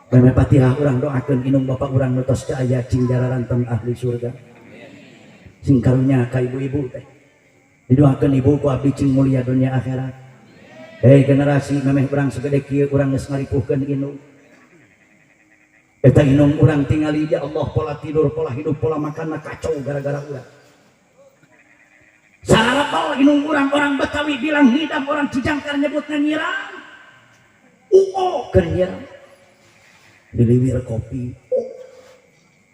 Meme Fatihah urang doakeun indung bapak urang nu tos teu aya cing jararanteng ahli surga. Sing karunya ka ibu-ibu teh. Didoakeun ibu ku abdi cing mulia dunia akhirat. Hei generasi memeh urang segede kieu urang geus ngaripuhkeun indung. Eta indung urang tingali ya Allah pola tidur, pola hidup, pola makanna kacau gara-gara urang. Sararapal indung urang, orang Betawi bilang hidam, orang Cijangkar nyebutna nyirang. Uo keur nyirang. Diliwir kopi,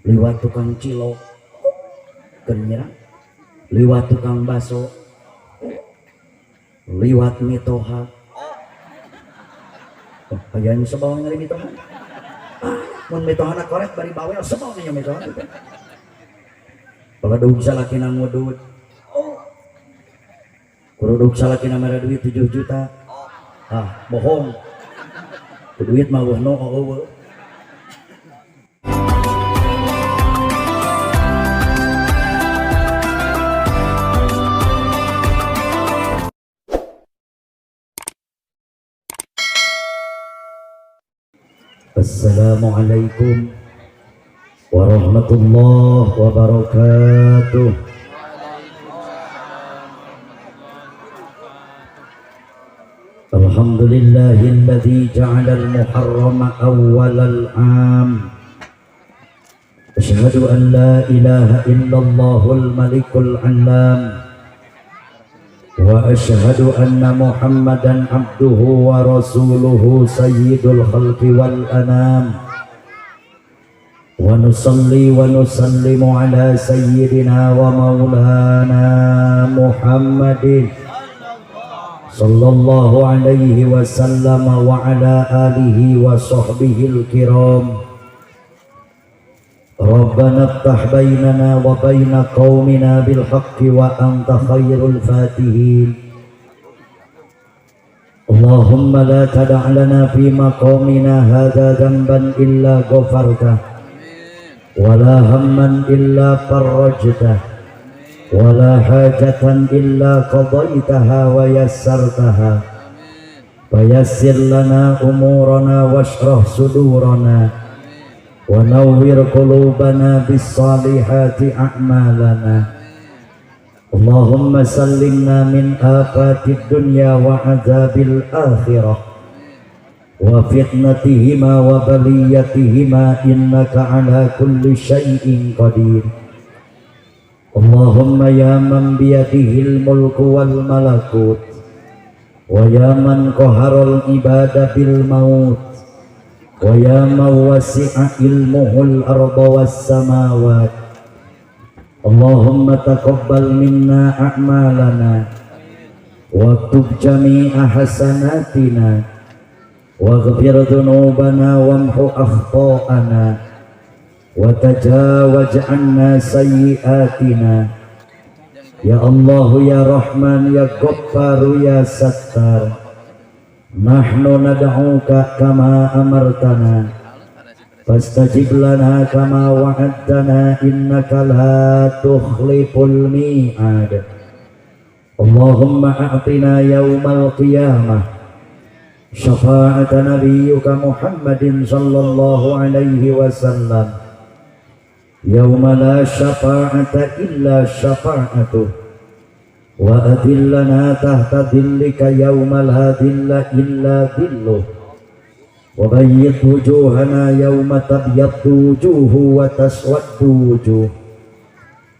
liwat tukang cilok, keur nyirang. Liwat tukang baso, liwat mitoha. Oh, aya nu sebel ningali mitoha. Ah, mun mitohana korek bari bawel sebel nya mitoha. Paladug salakina ngudud. Kurudug salakina mere duit 7 juta. Ah, bohong. Ku duit mah eueuh nu eueuh. Assalamualaikum warahmatullahi wabarakatuh. Alhamdulillahilladzi ja'ala al-muharrama awwalal 'am. Asyhadu an la ilaha illallahul malikul 'allam. Wa asyhadu anna Muhammadan abduhu wa rasuluhu sayyidul khalqi wal anam. Wa nusalli wa nusallimu ala sayyidina wa maulana Muhammadin sallallahu alaihi wasallam wa ala alihi wa sahbihil kiram. Rabbana iftah bainana wa baina qaumina bil haqqi wa anta khairul fatihin. Allahumma la tada' lana fi maqamina hadza dhanban illa ghafartah, wa la hamman illa farajtah, wa la hajatan illa qadaytaha wa yassartaha. Fayassir lana umurana washrah sudurana wa nawwir qulubana bis salihati a'malana. Allahumma sallimna min afatid dunya wa azabil akhirah wa fitnatihima wa baliyatihima innaka ala kulli syai'in qadir. Allahumma ya man biyadihil mulku wal malakut wa ya man qaharal ibada bil maut wa ya man wasi'a ilmuhul arda was samawat. Allahumma taqabbal minna a'malana waktub jami'a hasanatina waghfir dhunubana wamhu akhta'ana wa tajawaz 'anna sayyi'atina. Ya Allah ya Rahman ya Ghaffar ya Sattar. Nahnu nad'uka kama amartana fastajib lana kama wa'adtana innaka la tukhliful mi'ad. Allahumma a'tina yaumal qiyamah syafa'ata nabiyyika Muhammadin sallallahu alaihi wasallam yauma la syafa'ata illa syafa'atuh wa adillana tahta dhillika yauma la dhilla illa dhilluh wa bayyid wujuhana yauma tabyaddu wujuhu wa taswaddu wujuh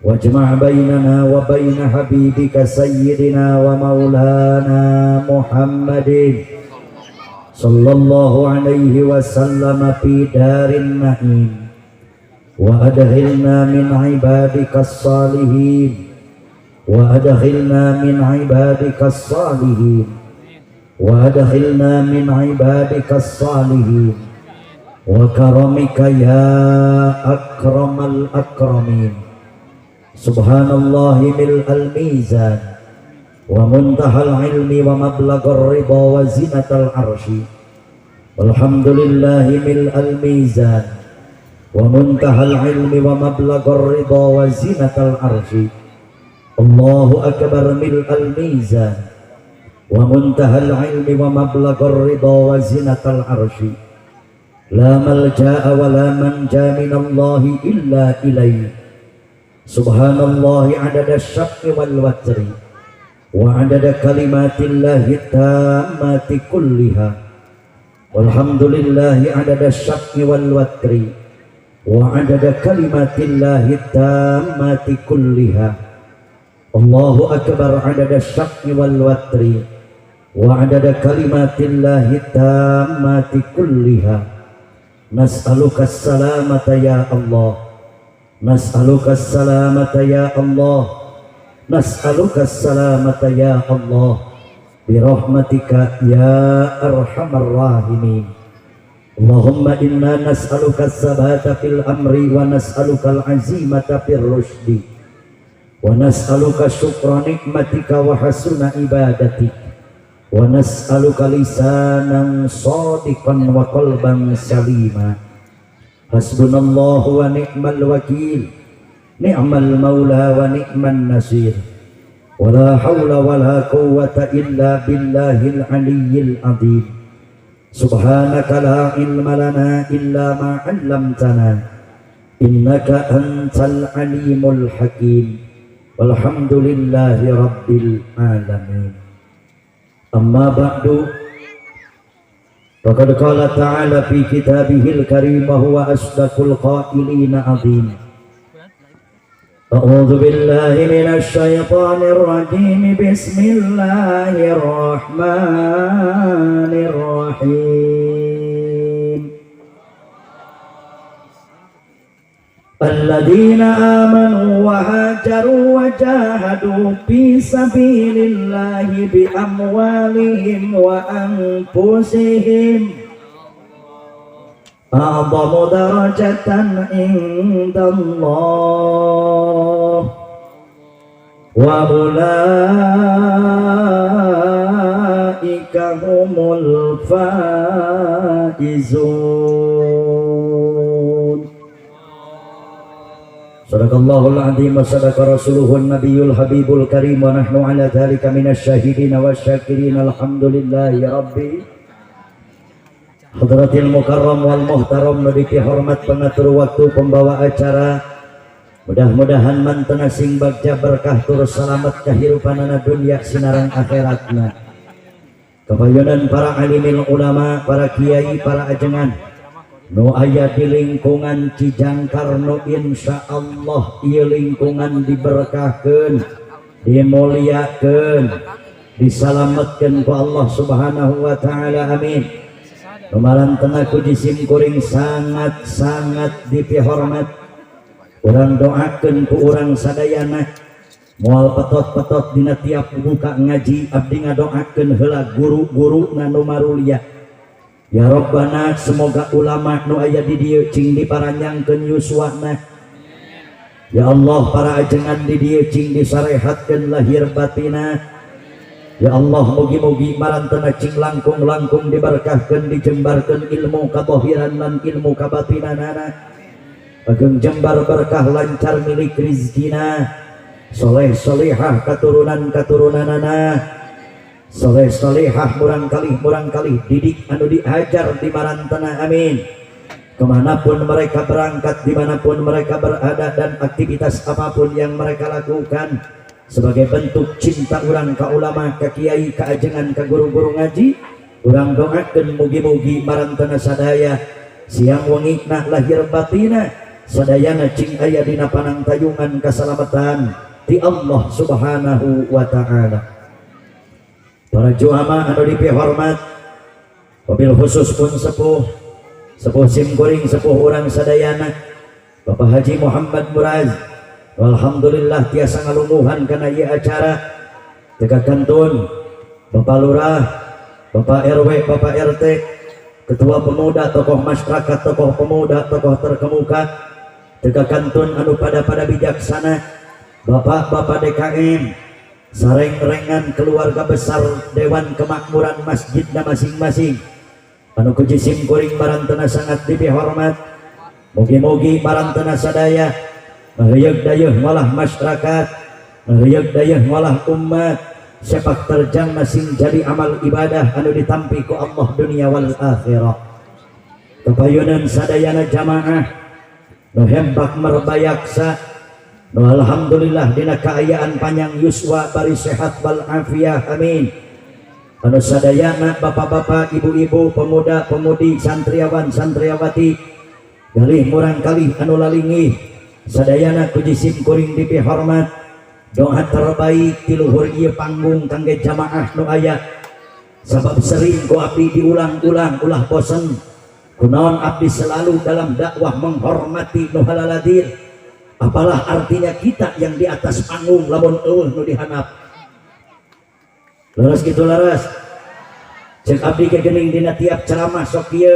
wajma' bainana wa baina habibika sayyidina wa maulana Muhammadin sallallahu alaihi wasallam fi darin na'im wa adkhilna min ibadikas salihin wa adkhilna min ibadikas salihin wa adkhilna min ibadikas salihin wa karamika ya akramal akramin. Subhanallahi mil'al mizan wa muntahal ilmi wa mablaghar ridha wa zinatal arsy. Walhamdulillahi mil'al mizan wa muntahal ilmi wa mablaghar ridha wa zinatal arsy. Allahu akbar mil'al mizan wa muntahal ilmi wa mablaghar ridha wa zinatal arsy. La malja'a wa la manja minallahi illa ilaih. Subhanallahi adada syaf'i wal watri wa adada kalimatillahi tammati kulliha. Walhamdulillahi adada syaf'i wal watri wa adada kalimatillahi tammati kulliha. Allahu akbar adada syaf'i wal watri wa adada kalimatillahi tammati kulliha. Nas'aluka salamata ya Allah. Nas'aluka salamata ya Allah. Nas'aluka salamata ya Allah. Birahmatika ya arhamar rahimin. Allahumma inna nas'aluka sabata fil amri wa nas'aluka al-azimata fir rusdi wa nas'aluka syukra nikmatika wa hasuna ibadatik wa nas'aluka lisanan sadiqan wa qalban salima. Hasbunallahu wa ni'mal wakil, ni'mal maula wa ni'man nasir. Wa la hawla wa la quwwata illa billahil aliyyil azim. Subhanaka la ilma lana illa ma 'allamtana innaka antal alimul hakim. Walhamdulillahi rabbil alamin. Amma ba'du. Faqad qala ta'ala fi kitabihil karim wa huwa asdaqul qailina azim. A'udzu billahi minasy syaithanir rajim. Bismillahirrahmanirrahim. Alladzina amanu wa hajaru wa jahadu fi sabilillahi bi amwalihim wa anfusihim a'zamu darajatan indallah wa ulaika humul faizun. Sadaqallahul azim wa sadaqa rasuluhun nabiyul habibul karim wa nahnu ala dhalika minasy syahidin wasyakirin. Alhamdulillahi rabbi. Hadratil mukarram wal muhtaram, nu dipihormat pengatur waktu pembawa acara, mudah-mudahan mantena sing bagja berkah tur salamet kahirupanana dunya sinareng akhiratna. Kapayunan para alimil ulama, para kiai, para ajengan nu aya di lingkungan Cijangkar nu insyaallah ieu lingkungan diberkahkeun, dimuliakeun, disalametkeun ku Allah Subhanahu wa taala. Amin. Lumarantena ku jisim kuring sangat-sangat dipihormat. Urang doakeun ku urang sadayana moal petot-petot dina tiap buka ngaji abdi ngadoakeun heula guru-guru nu marulia. Ya Rabbana, semoga ulama nu aya di dieu cing diparanjangkeun yuswana. Ya Allah, para ajengan di dieu cing disarehatkeun lahir batina. Ya Allah, mugi-mugi marantena cing langkung-langkung diberkahkeun, dijembarkeun ilmu kabohiran lan ilmu kabatinanana. Ageng jembar berkah lancar milik rizkina. Soleh solehah katurunan-katurunanana. Soleh solehah murang kalih didik anu diajar di marantena. Amin. Kemanapun mereka berangkat, dimanapun mereka berada, dan aktivitas apapun yang mereka lakukan sebagai bentuk cinta urang ka ulama, ka kiai, ka ajengan, ka guru-guru ngaji, urang doakeun mugi-mugi marantena sadaya siang wengi na lahir batina sadayana cing aya dina panangtayungan kasalamatan ti Allah Subhanahu wa taala. Para juama anu dipihormat, wabil khusus pun sepuh sepuh sim kuring, sepuh urang sadayana, Bapak Haji Muhammad Muraz, alhamdulillah tiasa ngalungguhan kana ieu acara. Teka kantun Bapak Lurah, Bapak RW, Bapak RT, Ketua Pemuda, tokoh masyarakat, tokoh pemuda, tokoh terkemuka, teka kantun anu pada-pada bijaksana, Bapak-bapak DKM, sareng-rengan keluarga besar Dewan Kemakmuran Masjidna masing-masing anu ku jisim kuring marantena sangat dipihormat. Mugi-mugi marantena sadaya maheuyeug dayeuh ngolah masyarakat, maheuyeug dayeuh ngolah umat, sepak terjang masing jadi amal ibadah anu ditampi ku Allah dunia wal akhirah. Kapayunan sadayana jamaah nu hembak merbayaksa nu alhamdulillah dina kaayaan panjang yuswa bari sehat wal afiah, amin. Anu sadayana bapak-bapak, ibu-ibu, pemuda-pemudi, santriawan, santriawati, galih murang kalih anu lalingih, sadayana ku jisim kuring dipihormat. Doa terbaik ti luhur ieu panggung kangge jamaah nu aya, sabab sering ku abdi diulang-ulang, ulah bosen. Kunaon abdi selalu dalam dakwah menghormati nu halaladir? Apalah artinya kita yang di atas panggung lamun euweuh nu dihandap? Leres gitu, leres? Cek abdi ge geuning dina tiap ceramah sok kieu: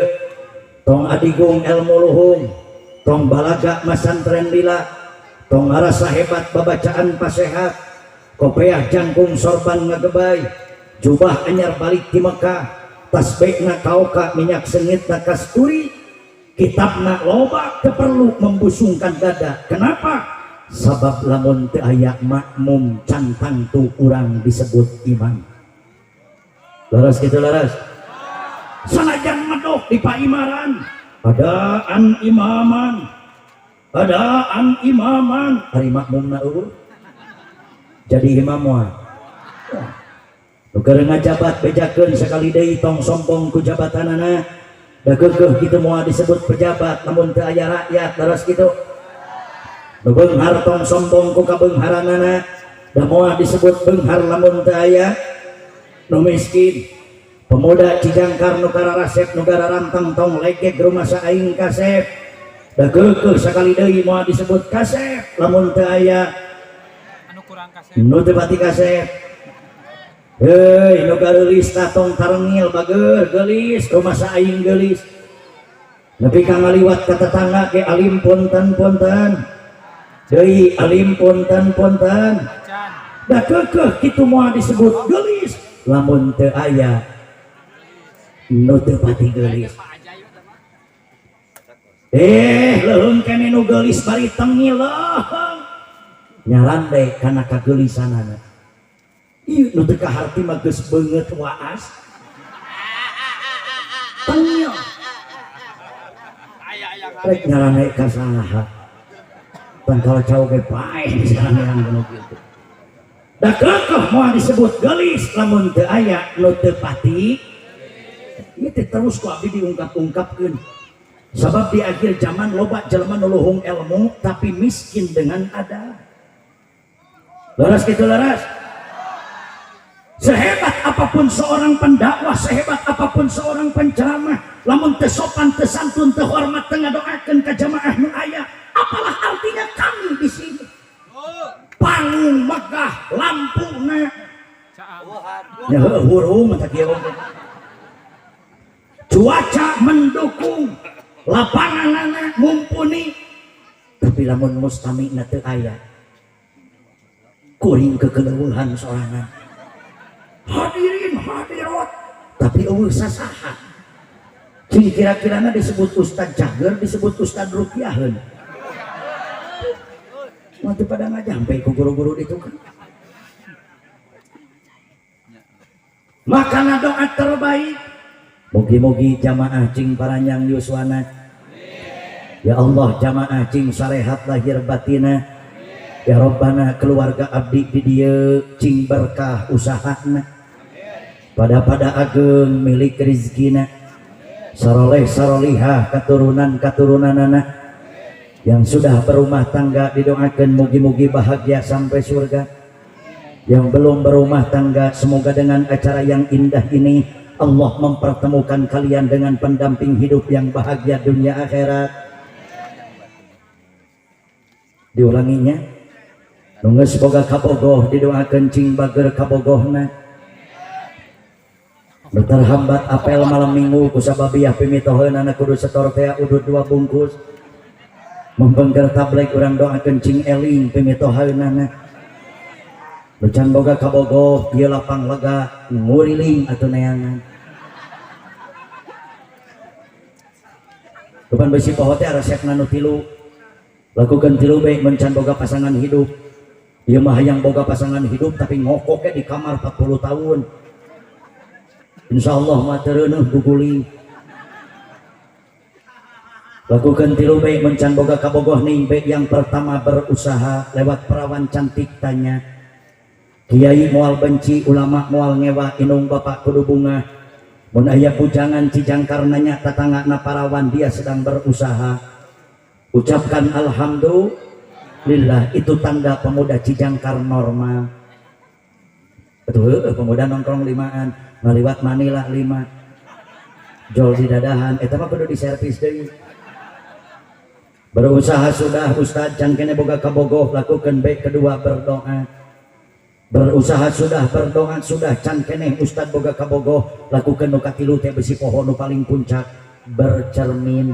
tong adigung ilmu luhung, tong balaga masantren lila, tong ngarasa hebat babacaan pasehat, kopeah jangkung, sorban ngagebay, jubah anyar balik di Mekah, tasbihna kaoka, minyak seungitna kasturi, kitabna loba, teu perlu membusungkan dada. Kenapa? Sabab lamun teu aya makmum, can tangtu urang disebut imam. Leres gitu, leres? Sanajan medok di paimaran, adaan imaman, adaan imaman, ari makmumna euweuh, jadi imam moal. Nu keur ngajabat bejakeun sakali deui, tong sombong ku jabatanana, da geugeuh kitu moal disebut pejabat lamun teu aya rakyat. Leres kitu? Nu beunghar tong sombong ku kabeungharanana, da moal disebut beunghar lamun teu aya nu miskin. Pemuda Cijangkar nu kararasep, nu gararantang, tong legeg rumasa aing kasep, da geukeuh sakali deui moal disebut kasep lamun teu aya anu kurang kasep. Nu teu pati kasep. Hei, nu gareulis tah tong tarengil, bageur geulis, rumasa aing geulis. Nepi ka ngaliwat ka tetangga ge alim punten punten. Deui alim punten punten. Acan. Da keukeuh kitu moal disebut geulis lamun teu aya nu teu pati geulis. Eh, leuheung keneh nu geulis bari tengil leuheung. Nyarande kana kageulisanana. Ieu nu teu kaharti mah geus beungeut waas. Tengil. Rek nyarande ka saha? Tangkal cau ge paeh sarangan nu kitu. Da keukeuh moal disebut geulis lamun teu aya nu teu pati. Ieu teh terus ku abdi diungkap-ungkapkeun. Sabab di akhir zaman loba jelema nu luhung ilmu tapi miskin dengan adab. Leres gitu, leres? Sehebat apapun seorang pendakwah, sehebat apapun seorang penceramah, lamun teu sopan, teu santun, teu hormat, teu ngadoakeun ka jamaah nu aya, apalah artinya kami di sini? Panggung megah, lampuna Caang. Ya heuh hurung tah kieu oge. Cuaca mendukung, lapanganana mumpuni, tapi lamun mustami'na teu aya, kuring kekeleueuhan sorangan. Hadirin hadirat, tapi euweuh sasaha. Cing kira-kirana disebut ustad cager, disebut ustad rupiaheun? Mah teu pada ngajampe ku guru-guru itu kan. Makana doa terbaik, mugi-mugi jamaah cing paranjang yuswana. Ya Allah, jamaah cing sarehat lahir batina. Ya Rabbana, keluarga abdi di dieu cing berkah usahana, pada pada ageng milik rizkina, saroleh sarolihah keturunan keturunanana. Yang sudah berumah tangga didoakan mugi-mugi bahagia sampai surga. Yang belum berumah tangga, semoga dengan acara yang indah ini Allah mempertemukan kalian dengan pendamping hidup yang bahagia dunia akhirat. Diulanginya, nu geus boga kabogoh didoakeun cing bager kabogohna. Nu terhambat apel malam minggu kusababiah pimitoheunana kudu setor teh udud 2 bungkus. Membengker tabligh, urang doakeun cing eling pimitoheunana. Nu can boga kabogoh ieu lapang lega nguriling atuh neangan. Bukan besi poho teh resepna nu 3. Lakukan 3 baik mun can boga pasangan hidup. Ieu mah hayang boga pasangan hidup tapi ngokoknya di kamar 40 tahun. Insya Allah mah teu reuneuh guguling. Lakukan tilu B mun can boga kabogoh ning. B yang pertama, berusaha lewat perawan cantik tanya. Kiai moal benci, ulama moal ngewa, indung bapak kudu bunga mun aya bujangan Cijangkar nanya tatangga na parawan, dia sedang berusaha. Ucapkan alhamdulillah, itu tanda pemuda Cijangkar normal. Betul, pemuda nongkrong limaan, ngaliwat Manila lima jol di dadahan, eta mah kudu diservis deui. Berusaha sudah, Ustad, can keneh boga kabogoh, lakukan B kedua, berdoa. Berusaha sudah, berdoa sudah, can keneh Ustad boga kabogoh, lakukan nu katilu teh besi poho nu paling puncak, bercermin.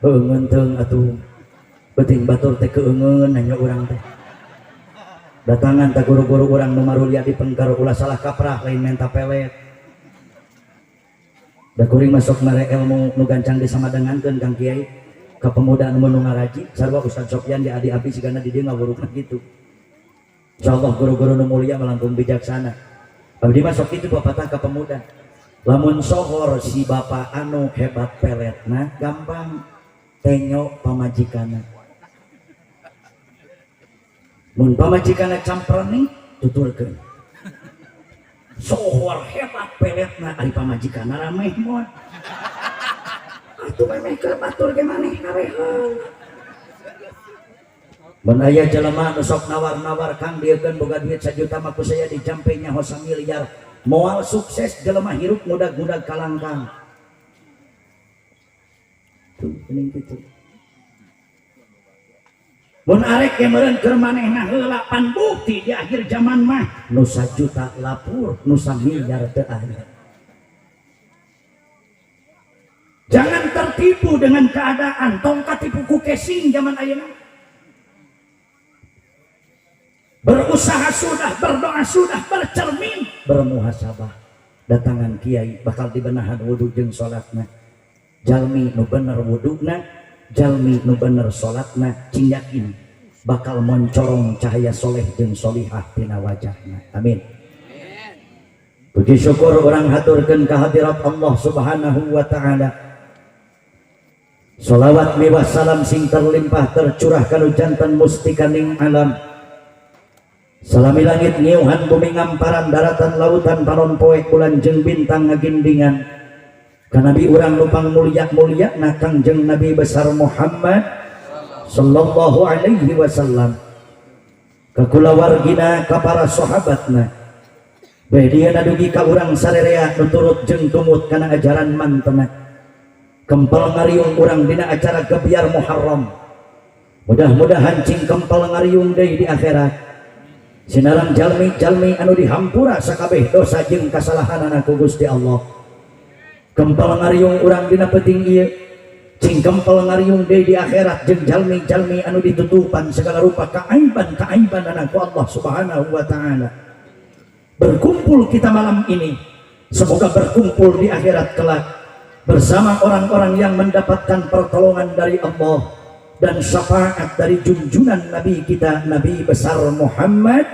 Heungeun atuh, penting batur teh keungeun nanya urang teh. Datangan tak guru-guru urang nu marulia di pengker, ulah salah kaprah, lain menta pelet. Da kuring masuk mere ilmu nu gancang disamadengankeun, Kang Kiai, ka pemuda nu nu ngaraji sarua Ustaz Sofyan di adi abdi sigana di dieu ngawurukna kitu. Insyaallah guru-guru nu mulia melangkung bijaksana. Abdi masuk itu pepatah ka pemuda. Lamun sohor si bapak anu hebat peletna gampang tenyo pamajikana. Mun pamajikana camperni tuturkeun. Sohor hebat peletna ari pamajikana rameh moal. Atuh memeh keur batur ge maneh karehan. Mun aya jelema nu sok nawar-nawar, "Kang, dieukeun boga duit 1 juta mah ku saya dijampe nyaho samiliar," moal sukses jelema hirup ngudag-ngudag kalangkang. Tuh geuning kitu. Mun arek ge meureun keur manehna heula, pan bukti di akhir zaman mah nu sajuta lapur, nu samiliar teu aya. Jangan tertipu dengan keadaan, tong katipu ku casing zaman ayeuna. Berusaha sudah, berdoa sudah, bercermin, bermuhasabah. Datangan kiai bakal dibenahan wudu jeung salatna. Jalmi nu bener wuduna, jalmi nu bener salatna, cing yakin bakal moncorong cahaya soleh jeung solihah tina wajahna. Amin. Puji syukur urang haturkeun kehadirat Allah Subhanahu wa taala. Salawat miwah salam sing terlimpah tercurah kanu jantan mustikaning alam. Salami langit ngiuhan, bumi ngamparan, daratan lautan, panon poek, bulan jeung bintang ngagindingan. Ka nabi urang nupang mulia-mulia na Kangjeng Nabi besar Muhammad sallallahu alaihi wasallam. Ka kulawargina, ka para sahabatna. Bae dia nadugi ka urang sarerea nu turut jeung tumut kana ajaran mantena. Kempal ngariung urang dina acara gebyar Muharram. Mudah-mudahan cing kempal ngariung deui di akhirat. Sinarang jalmi-jalmi anu dihampura sakabeh dosa jeung kasalahanana ku Gusti Allah. Kempal ngariung urang dina peuting ieu. Cing kempal ngariung deui di akhirat jeung jalmi-jalmi anu ditutupan segala rupa kaaiban-kaaibanana ku Allah Subhanahu wa taala. Berkumpul kita malam ini, semoga berkumpul di akhirat kelak bersama orang-orang yang mendapatkan pertolongan dari Allah dan syafaat dari junjungan Nabi kita, Nabi besar Muhammad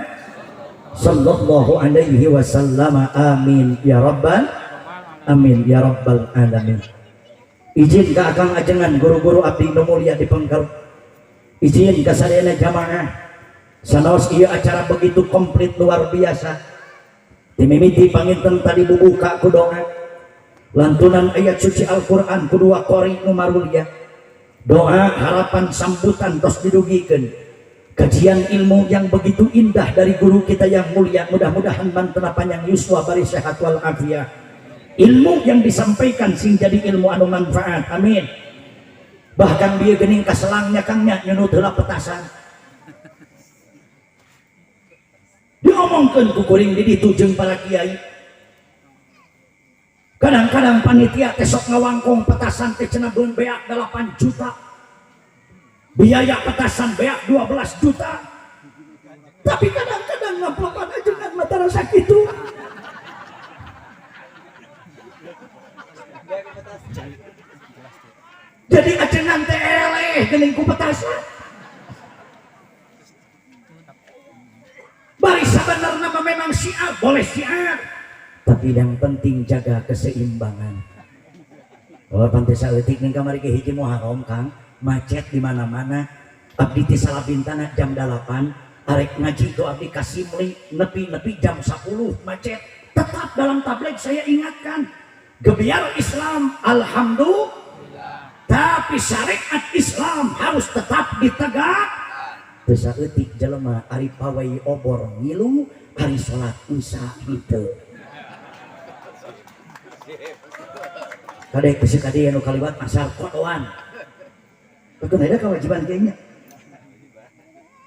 sallallahu alaihi wasallam. Amin ya rabbal amin ya rabbal alamin. Izin ke akang ajengan guru-guru abdi nu mulia di pengker, izin ke sadayana jamaah sanaos ieu acara begitu komplit luar biasa. Dimimiti panginten tadi bubuka ku doa, lantunan ayat suci Al-Quran ku dua qori nu marulia, doa harapan sambutan tos didugikeun, kajian ilmu yang begitu indah dari guru kita yang mulia, mudah-mudahan mantena panjang yuswa bari sehat wal afiat, ilmu yang disampaikan sing jadi ilmu anu manfaat, amin. Bahkan dia gening kaselangnya kangnya nyunut heula petasan diomongkeun ku kuring di ditu jeung para kiai. Kadang-kadang panitia teh sok ngawangkong petasan teh cenah beun beak 8 juta, biaya petasan beak 12 juta, tapi kadang-kadang ngaplokan ajengan mata rasa kitu. Jadi ajengan teh eleh geuning ku petasan. Bari sabenerna mah memang syiar, boleh syiar, tapi yang penting jaga keseimbangan. Oh, pantes saeutik ning kamari ge hiji Muharram Kang, macet di mana-mana. Abdi ti Salabintana jam 8 arek ngaji tu abdi ka Simli nepi-nepi jam 10 macet. Tetap dalam tabligh saya ingatkan, gebiar Islam alhamdulillah, tapi syariat Islam harus tetap ditegak. Teu saeutik jelema ari pawai obor ngilu, ari salat isya henteu. Kadek bisi kade anu kaliwat asal kodoan. Betul ada kewajiban kayaknya.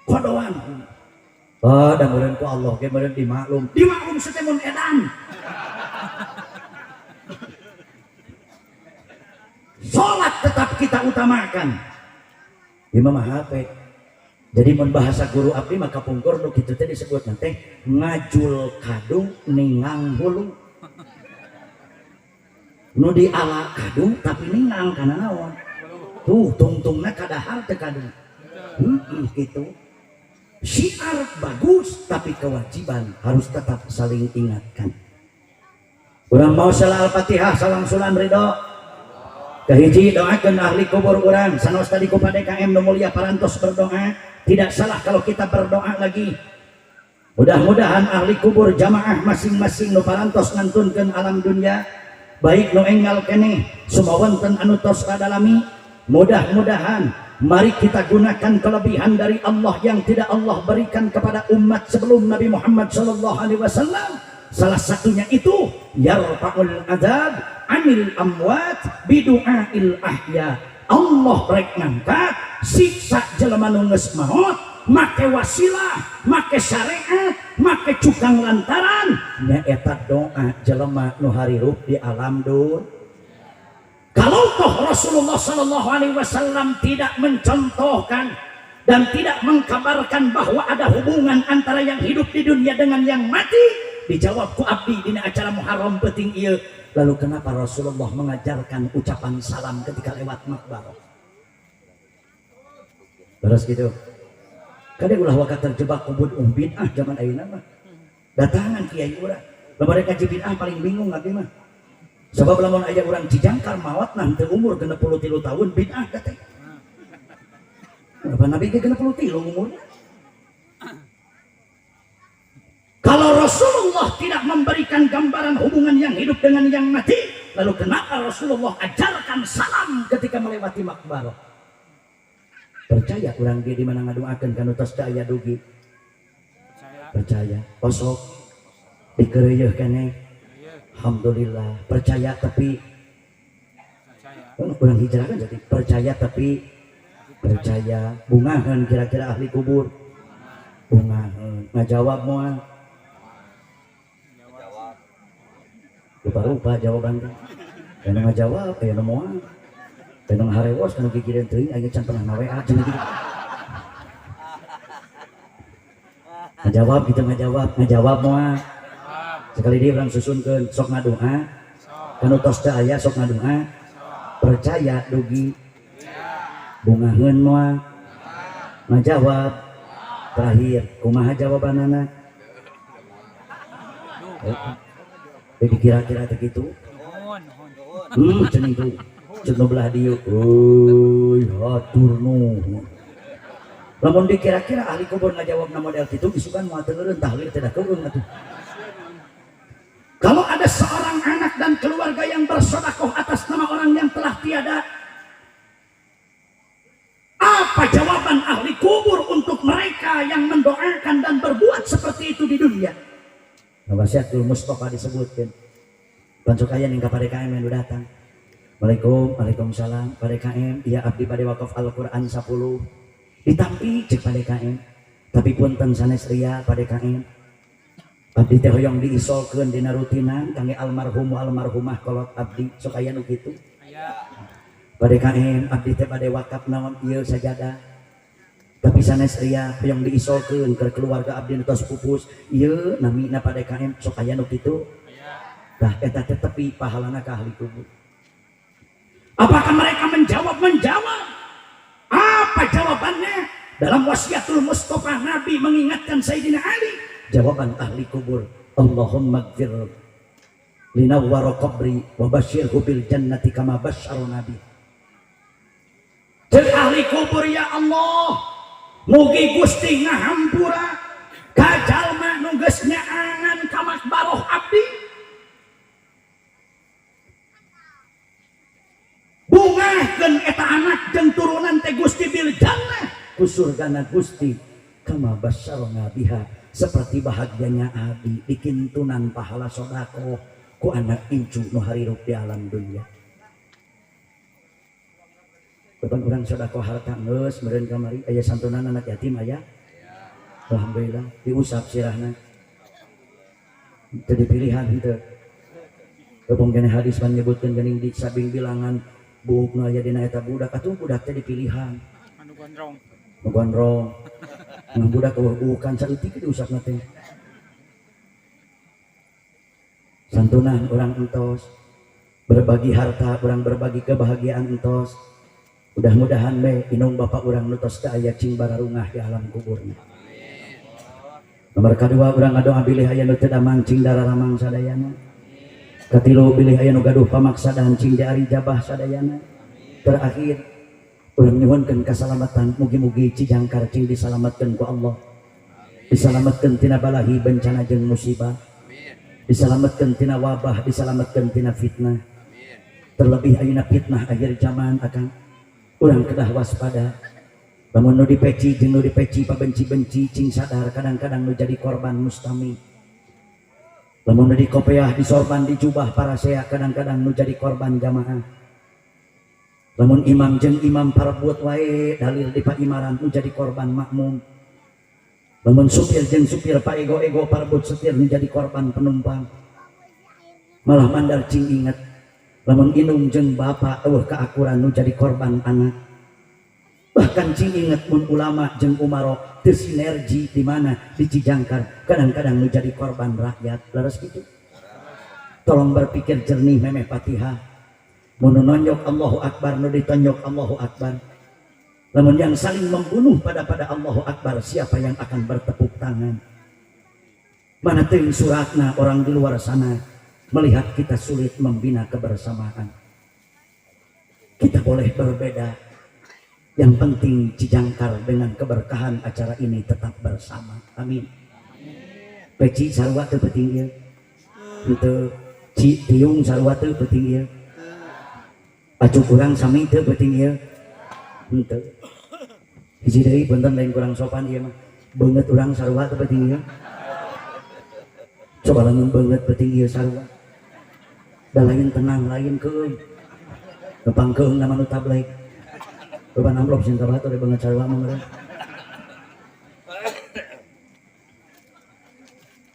Kodoan. Oh, da meureun ku Allah ge meureun dimaklum. Dimaklum setemun edan. Salat tetap kita utamakan. Di mah HP. Jadi mun bahasa guru abdi maka pungkur nu kitu teh disebutna teh ngajul kadu ningang hulu. Nu diala kadu tapi ningang kana naon? Tuh tungtungna kadahar teu kadu. Gitu. Syiar bagus tapi kewajiban harus tetap saling ingatkan. Urang mau salah Al-Fatihah salangsulan ridho. Kahiji doakeun ahli kubur urang sanos tadi ku PDKM nu mulia parantos berdoa. Tidak salah kalau kita berdoa lagi. Mudah-mudahan ahli kubur jamaah masing-masing nu parantos ngantunkeun alam dunia baik nu enggal keneh sumawonten anu tos kadalami. Mudah-mudahan mari kita gunakan kelebihan dari Allah yang tidak Allah berikan kepada umat sebelum Nabi Muhammad sallallahu alaihi wasallam. Salah satunya itu yarfa'ul azab anil amwat bidu'ail ahya. Allah rek ngangkat siksa jelema nu geus maot make wasilah, make syariat, make cukang lantaran nyaeta doa jelema nu harirup di alam dunia. Kalau toh Rasulullah sallallahu alaihi wasallam tidak mencontohkan dan tidak mengkabarkan bahwa ada hubungan antara yang hidup di dunia dengan yang mati, dijawab ku abdi dina acara Muharram penting ieu. Lalu kenapa Rasulullah mengajarkan ucapan salam ketika lewat makbarah? Terus gitu. Kadang ulah waka terjebak kubur bid'ah zaman ayeuna mah. Datangan kiai urang. Lamun mereka bid'ah paling bingung abdi mah. Sebab lamun aya urang Cijangkar maot nah teu umur 63 tahun bid'ah teh. Kenapa Nabi ge 63 umurnya? Kalau Rasulullah tidak memberikan gambaran hubungan yang hidup dengan yang mati, lalu kenapa Rasulullah ajarkan salam ketika melewati makbarah? Percaya urang ge di mana ngadoakeun kana tos teu aya dugi? Percaya. Osok dikeureuyeun keneh. Alhamdulillah. Percaya tapi urang hijrah kan jadi percaya tapi percaya. Bungaheun kira-kira ahli kubur. Bungaheun. Ngajawab moal? Rupa-rupa jawaban teh. Anu ngajawab aya nu moal. Anu harewos kana gigireun teuing aya can pernah ngaWA cenah kitu. Ngajawab gitu ngajawab, ngajawab moal. Sekali dia urang susunkeun sok ngadoa. Kanu tos teu aya sok ngadoa. Percaya dugi. Bungaheun moal. Ngajawab. Terakhir kumaha jawabanana? Jadi kira-kira begitu. Cenah itu. Cenah belah dieu. Euy, hatur nuhun. Lamun dikira-kira ahli kubur ngajawab na model kitu isukan moal teu eureun tahlil teh da keueung atuh. Kalau ada seorang anak dan keluarga yang bersedekah atas nama orang yang telah tiada, apa jawaban ahli kubur untuk mereka yang mendoakan dan berbuat seperti itu di dunia? Wasiatul Mustafa disebutkan. Pancok aya ning ka PDKM yang datang. Waalaikum, waalaikumsalam. PDKM, iya abdi bade wakaf Al-Qur'an 10. Ditampi cek PDKM. Tapi punten sanes ria PDKM. Abdi teh hoyong diisolkeun dina rutinan kangge almarhum wa almarhumah kolot abdi sok aya nu kitu. PDKM abdi teh bade wakaf naon ieu sajadah. Tapi sanes ria hoyong diisolkeun ke keluarga abdi nu tos pupus ieu namina PDKM sok aya nu kitu. Tah eta teh tepi pahalana ka ahli kubur. Apakah mereka menjawab? Menjawab. Apa jawabannya? Dalam wasiatul Mustafa Nabi mengingatkan Sayyidina Ali. Jawaban ahli kubur, Allahumma gfir Linawwara qabri wa basyirhu bil jannati kama basyara nabi. Ceuk ahli kubur ya Allah, mugi Gusti ngahampura ka jalma nu geus nyaangan ka makbaroh abdi. Bungahkeun eta anak jeung turunan teh Gusti bil jannah ku surgana Gusti kama basyarna biha, seperti bahagianya abdi dikintunan pahala sedekah ku anak incu nu harirup di alam dunia. Beban urang sedekah harta geus meureun kamari aya santunan anak yatim aya. Alhamdulillah diusap sirahna. Teu dipilihan henteu. Kebong keneh hadis pan nyebutkeun geuning di sabing bilangan buuk nu aya dina eta budak atuh budak teh dipilihan. Anu gondrong. Nu gondrong. Nu budak eueuh buukan saeutik diusapna teh. Santunan orang entos, berbagi harta, orang berbagi kebahagiaan entos. Mudah-mudahan we inung bapak urang nu tos teu aya cing bararungah di alam kuburna. Nomor kadua urang ngadoa bilih aya nu teu damang cing dararamang sadayana. Katilu bilih aya nu gaduh pamaksadan cing diari jabah sadayana. Terakhir urang nyuhunkeun kasalamatan, mugi-mugi Cijangkar cing disalamatkeun ku Allah. Disalamatkeun tina balahi bencana jeung musibah. Disalamatkeun tina wabah, disalamatkeun tina fitnah. Terlebih ayeuna fitnah akhir zaman akan urang kedah waspada. Lamun nu dipeci jeung nu dipeci pabenci-benci cing sadar kadang-kadang nu jadi korban mustami. Lamun nu dikopeah disorban dijubah parasea kadang-kadang nu jadi korban jamaah. Lamun imam jeung imam parebut wae dalil di paimaran nu jadi korban makmum. Lamun supir jeung supir paego-ego parebut setir nu jadi korban penumpang. Malah mandar cing inget lamun indung jeung bapa eueuh kaakuran nu jadi korban anak. Bahkan cing inget mun ulama jeung umaro teu sinergi di mana di Cijangkar kadang-kadang nu jadi korban rakyat. Leres kitu. Tolong berpikir jernih memeh Fatihah. Mun nu nonjok Allahu Akbar, nu ditonjok Allahu Akbar. Namun yang saling membunuh pada Allahu Akbar, siapa yang akan bertepuk tangan? Mana teuing suratna orang di luar sana melihat kita sulit membina kebersamaan. Kita boleh berbeda, yang penting Cijangkar dengan keberkahan acara ini tetap bersama. Amin. Peci sarua teu penting ieu. Henteu ci tiung sarua teu penting ieu. Acuk urang sami teu penting ieu. Henteu. Hiji deui punten lain kurang sopan ieu mah. Beungeut urang sarua teu penting ieu. Coba lamun beungeut penting ieu sarua. Da lain tenang lain keung. Kepang keung nama nu tableg. Beban amplop sing kabatur di beungeut sarua mah meureun.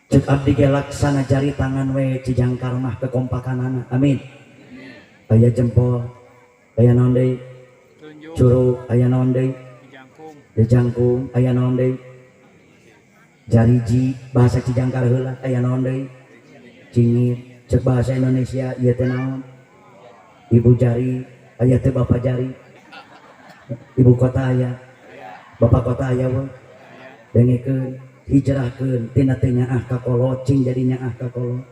Cek abdi ge laksana jari tangan we Cijangkar mah kekompakanana. Amin. Aya jempol, aya naon deui? Curug, aya naon deui? Jejangkung, aya naon deui? Jariji, bahasa Cijangkar heula, aya naon deui? Cingit, cek bahasa Indonesia ieu teh naon? Ibu jari, aya teh bapak jari. Ibu kota aya, bapak kota aya we. Dengekeun, hijrahkeun tina teh nyaah ka kolot, cing jadi nyaah ka kolot.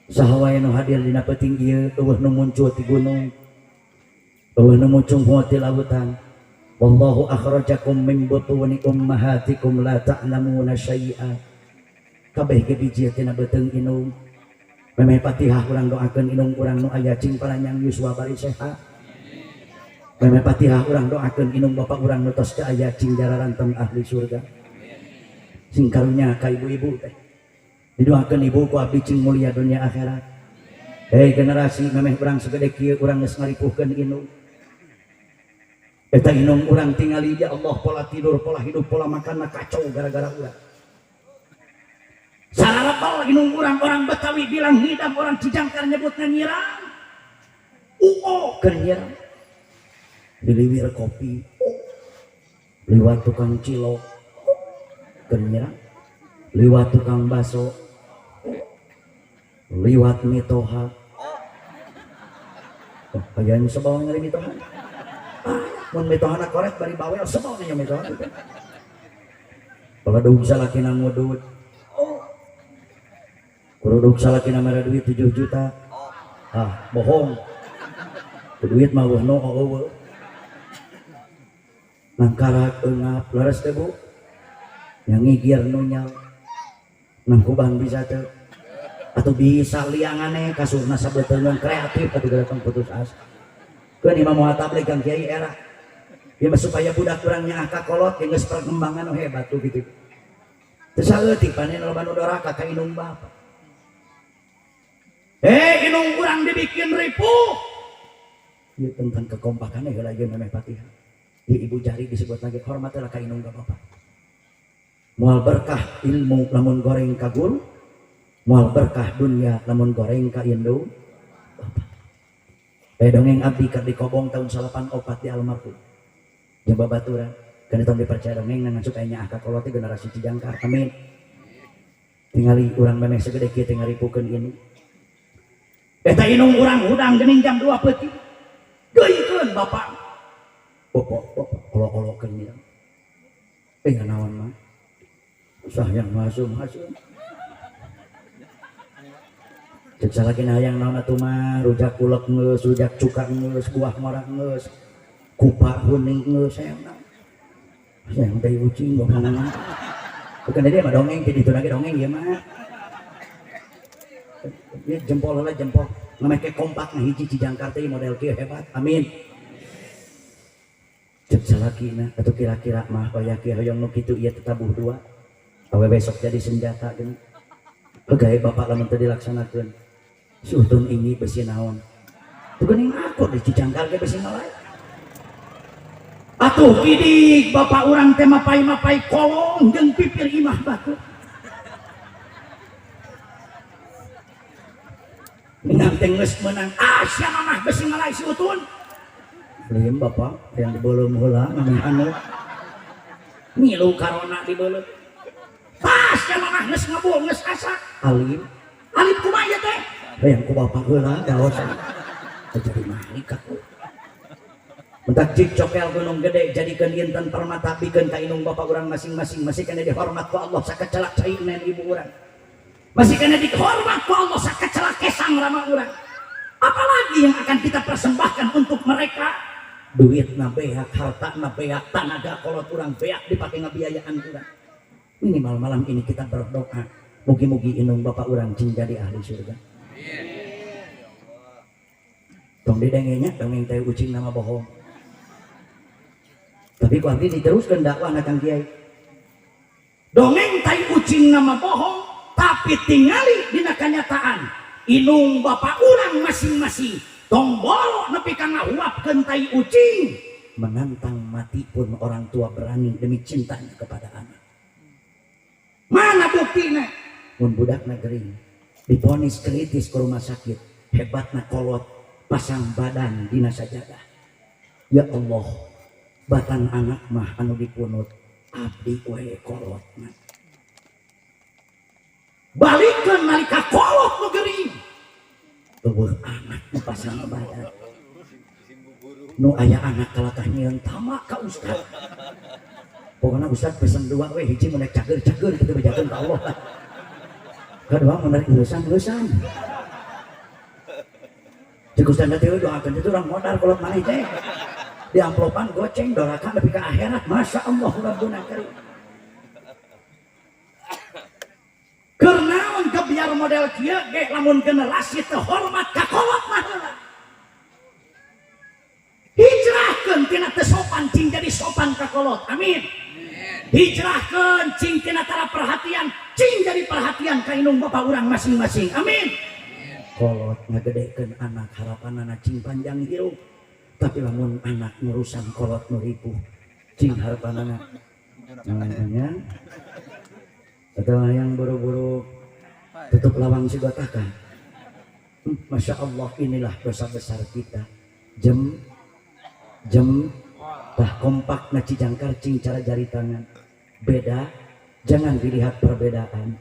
Saha wae nu hadir dina peuting ieu eueuh nu muncul ti gunung. Eueuh nu muncul ti lautan. Wallahu akhrajakum min butuni ummahatikum la ta'lamuna syai'a. Kabeh ge biji tina beuteung indung. Memeh Fatihah urang doakeun indung urang nu aya cing paranjang yuswa bari sehat. Memeh Fatihah urang doakeun indung bapak urang nu tos teu aya cing jararanten ahli surga. Sing karunya ka ibu-ibu teh. Didoakeun ibu ku abdi cing mulia dunia akhirat. Hei generasi memeh urang segede kieu urang geus ngaripuhkeun indung. Eta indung urang tingali ya Allah pola tidur, pola hidup, pola makan kacau gara-gara urang. Sararapal indung urang, orang Betawi bilang ngidam, orang Cijangkar nyebutna nyiram. Uo keur nyiram. Diliwir kopi, liwat tukang cilok keur nyiram, liwat tukang baso, liwat mitoha. Oh, aya nu sebal ngari mitoha. Mun mitohana korek bari bawel sebal nya mitoha. Baladug salakina ngudud. Produk salakina mere duit 7 juta. Ah, bohong. Duit mah eueuh nu eueuh. Nangkarak eungap leres teh Bu. Yang ngigir nu nyal. Nangkuban bisa teu. Atau bisa liangane kasurna sabeteungeun kreatif atuh datang putus asa. Keun imam moal tabligh Kang Kiai era. Ieu mah supaya budak urang nyaah ka kolot geus perkembangan nu hebat tuh kitu. Teu saeutik panen loba nu doraka ka indung bapa. Indung urang dibikin ripuh. Ieu tentang kekompakan heula ieu memeh Fatihah. Ieu ibu jari disebut lagi hormatilah ka indung bapa. Moal berkah ilmu lamun goreng ka guru, moal berkah dunia lamun goreng ka indung bapa. Dongeng abdi keur dikobong tahun 84 di almarhum. Jeung babaturan, kana tong dipercaya dongeng ngan supaya nyaah ka kolot generasi Cijangkar. Amin. Tingali urang memeh segede kieu teh ngaripukeun ini. Eta indung urang hudang geuning jam 2 peuting. Geuikeun bapak. Bapak, bapak olo-olokeun ieu. Naon mah? Usah yang masum-masum. Cek salakina hayang naon atuh mah, rujak ulek geus, rujak cuka geus, buah mora geus, kupa huning geus hayang naon. Hayang teh ucing gomangan. Bukan dia mah dongeng, jadi itu lagi dongeng ieu mah. Ieu jempol heula jempol. Ngameke kompak ngahiji Cijangkar teh model kieu hebat. Amin. Cek salakina atuh kira-kira mah waya kieu hoyong nu kitu ieu tetabuh dua. Awe besok jadi senjata geuning. Hegae bapak lamun teu dilaksanakeun. Suhtun ini besi naon. Tuh geuning aku di Cijangkar ge besi ngalai. Atuh kidik bapak urang teh mapai-mapai kolong jeung pipir imah batu. Menang teh geus meunang. Ah sia mamah besi ngalai si Utun. Lim bapak yang dibeuleum heula ngameh anu. Ngilu karona dibeuleum. Pas sia mamah geus ngebul geus asa. Alim. Alim kumaha ieu teh? Hayang ku bapak heula daos. Jadi malik aku. Mentak cik cokel gunung gede jadikeun intan permata pikeun ka indung bapak urang masing-masing masih kana dihormat ku Allah sakacelak cai nen ibu urang. Masih kana dihormat ku Allah sakacelak kesang rama urang. Apalagi yang akan kita persembahkan untuk mereka? Duit na beak, harta na beak, tanaga kolot urang beak dipake ngabiayaan urang. Minimal malam ini kita berdoa, mugi-mugi indung bapak urang cing jadi ahli surga. Tong didengenya, dongeng teh ucing nama bohong. Tapi ku abdi diteruskan dakwah na Kang Kiai. Dongeng tai ucing nama bohong, tapi tingali dina kanyataan. Indung bapak urang masing-masing tong bolo nepi ka ngahuapkeun tai ucing. Menantang mati pun orang tua berani demi cintanya kepada anak. Mana buktina? Mun budakna gering, diponis kritis ke rumah sakit, hebatna kolot, pasang badan dina sajadah. Ya Allah, batan anak mah anu dipunut, abdi we kolotna. Balikeun nalika kolot nu gering. Eueuh anak nu pasang badan. Nu aya anak kalakah nyieun tama ka ustad. Pokona ustad pesen dua we, hiji mun cager-cager kitu bejakeun ka Allah lah. Kadua mun rek ngeusan-ngeusan. Cek ustad teh doakeun itu urang modal kolot maneh teh. Di amplopan goceng doraka nepi ka akhirat. Masya Allah Rabbuna karim. Keur naon gebiar model kieu ge lamun generasi teu hormat ka kolot mah heula. Hijrahkeun tina teu sopan cing jadi sopan ka kolot. Amin. Hijrahkeun cing tina tara perhatian cing jadi perhatian ka indung bapak urang masing-masing. Amin. Kolot ngagedekeun anak harapanana cing panjang hirup. Tapi lamun anak ngurusan kolot nu ripuh cing harapanana namanya atau yang buru-buru tutup lawang si gotaka. Masya Allah, inilah dosa besar kita. Jem jem tah kompak na Cijangkar cing cara jari tangan beda, jangan dilihat perbedaan.